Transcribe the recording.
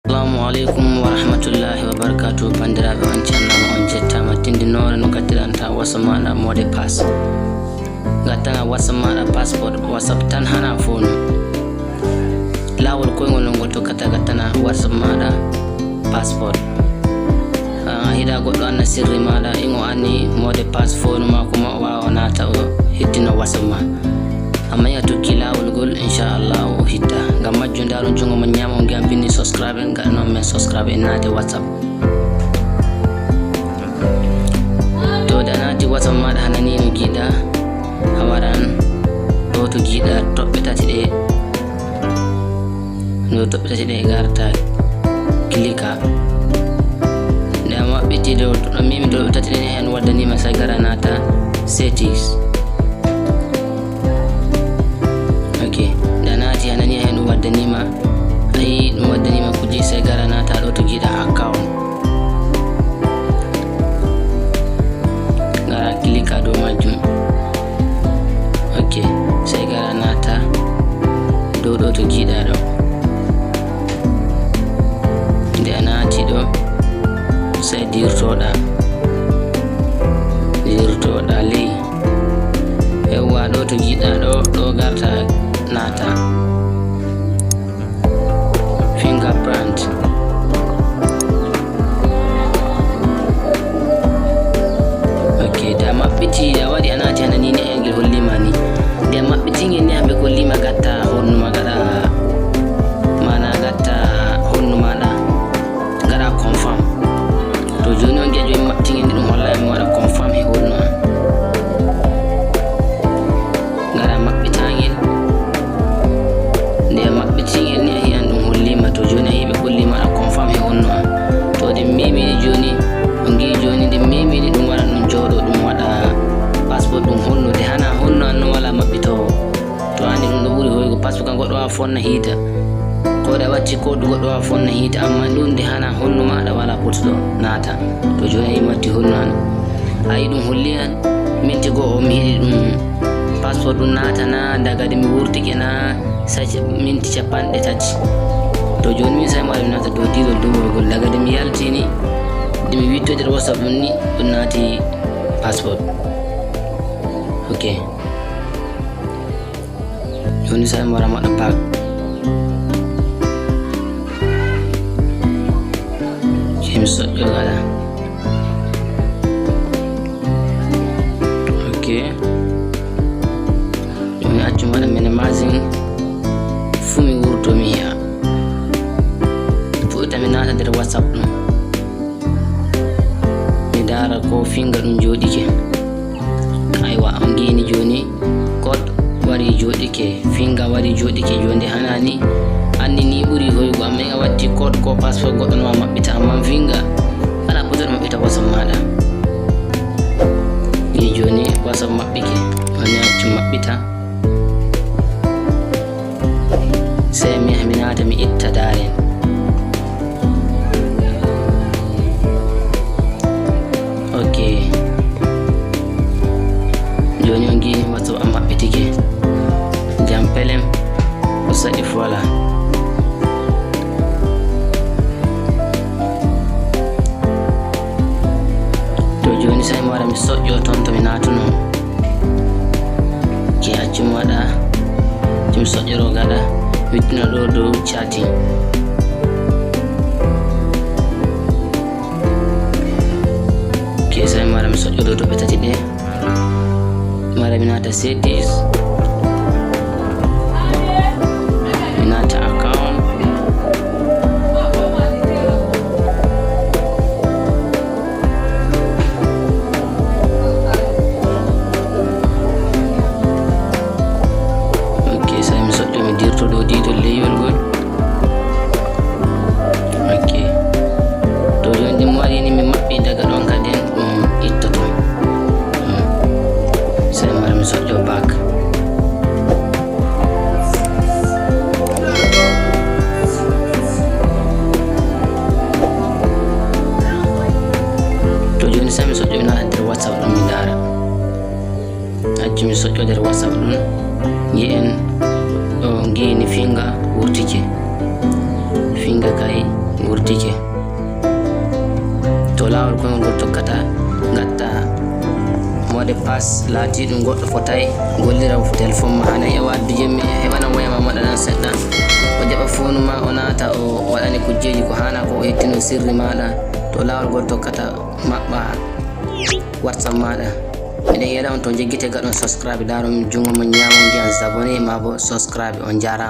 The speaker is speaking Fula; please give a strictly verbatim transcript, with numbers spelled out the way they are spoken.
Assalamu aleykum wa rahmatullahi wa barakatuh. Banndiraaɓe, on calminaama, on njettaama. Tinndinoore no ngaddirta WhatsApp maaɗa mot de passe. Ngaddana WhatsApp maaɗa password, WhatsApp tan hana fonu. Laawol koyngol non ngol tokkata ngaddana WhatsApp maaɗa password. A hiɗa goɗɗo anna sirri maaɗa, in o anni mot de passe fonu maako ma, o waawa naata o heddina WhatsApp ma. Amma in a tokki laawol ngol, inchallah o hitta. Ngam majjum, ndaarun junngo mon nyaamo, on ngi'an binndi subscribe, ngaɗanon men subscribe, en naate WhatsApp. To nde a naati WhatsApp maaɗa hana ni no ngi'uɗa, a waran ɗo to ngi'uɗa toɓɓe tati ɗe. Ɗo toɓɓe tati ɗe ngarta, kilika. Nde a maɓɓiti ɗo, to ɗon memi ɗo toɓɓe tati ɗe ni, hana waddani ma, sey ngara naata settings. Ok, nde a naati hana ni, hana ɗum waddani ma, a yi ɗum waddani ma kuje, sey ngara naata ɗo to ngi'uɗa account. Ngara kilika dow majjum. Ok, sey ngara naata dow ɗo to ngi'uɗa ɗo. Nde a naati ɗo, sey dirtoɗa. Dirtoɗa ley. Yawwa, ɗo to ngi'uɗa ɗo, ɗo ngarta naata. Fingerprint. Ok, nde a maɓɓiti, nde a waɗi, a naati hana ni, ne ngel holli ma ni. Nde a maɓɓiti ngel ni, hamɓe kolli ma ngatta honnu ma, ngaɗa, mana ngatta honnu maaɗa, ngaɗa confirm. To jooni on ngi'a jooni maɓɓiti ngel ni, ɗum hollay mi waɗa confirm he honnu am. Ngara maɓɓita ngel. Nde a maɓɓiti ngel ni, a yi'an ɗum holli ma. To jooni a yi'i ɓe kolli ma ɗa confirm he honnu am. To ɗen memi ni jooni, on ngi'i jooni ɗen memi ni, ɗum waɗa ɗum jooɗo, ɗum waɗa password ɗum honnude. Hana honnu an non wala maɓɓitoowo. To anndi ɗum ɗo ɓuri hoygo, password kan goɗɗo waawa fonna hiita. Ko ɗa watti code goɗɗo waawa fonna hiita, amma ɗum nde hana honnu maaɗa wala pottuɗo naata. To jooni a yi'i mi watti honnu an. A yi'i ɗum holli an, minti go'o mi yiɗi ɗum password ɗum naata na, daga nde mi wurtike na, sey minti cappanɗe tati. To jooni min sey mi wara mi naata dow diidol duwowgol. Daga nde mi yalti ni, nde mi witto nder WhatsApp ɗum ni, ɗum naati password. Ok. Jooni sey mi wara mi waɗa back. Jey mi soƴƴo gaɗa. Ok. Jooni accu mi waɗa minimizing. Fuu mi wurto mi yi'a. Fuɗɗita mi naata nder WhatsApp ɗum. Mi ndaara ko finger ɗum jooɗike. Aywa, on ngi'ini jooni code wari jooɗike, finger wari jooɗike. Jooni nde hana ni, anndi ni ɓuri hoygo, amma in a watti code ko password goɗɗo no a maɓɓita, amma finger wala pottuɗo maɓɓita WhatsApp maaɗa. Ni jooni WhatsApp maɓɓike, on accu maɓɓita. Sey mi yaha mi naata mi itta daalen. Ok. Jooni on ngi'i WhatsApp am maɓɓitike. Jam pelem. O saɗi fola. To jooni sey mi wara mi soƴƴo ton to mi naatuno. Ke accu mi waɗa, accu mi soƴƴoro gaɗa, wittina ɗo dow chatting. Ke sey mi wara mi soƴƴo ɗo toɓɓe tati ɗe. Mi wara mi naata settings. Mi naata account. Ok, sey mi soƴƴo mi dirto ɗo diidol leyol ngol. Ok. To jooni nde mi waɗi ni mi maɓɓi daga ɗon kadi ɗum ittoto. Hmm. Sey mi wara mi soƴƴo back. To jooni sey mi soƴƴo mi naata nder WhatsApp ɗum mi ndaara. Accu mi soƴƴo nder WhatsApp ɗum. Ngi'en ɗo ngi'ini finger wurtike. Finger kay Dije. To laawol koyngol ngol tokkata, ngatta mode passe laatiiɗum goɗɗo fotay gollira mo téléphone ma. Hana ƴeewa addu jemmi, heɓana waya ma moɗanan seɗɗa. O jaɓa fonu ma, o naata, o waɗane kujjeeji ko hana ko, o hettino sirri maɗa. To laawol ngol tokkata, maɓɓa WhatsApp maɗa. Miɗen yela on to jeggite gaɗon subscribe, daaron junngo mon ñaamo ngiyan abonné ma bo subscribe. On jaaraama.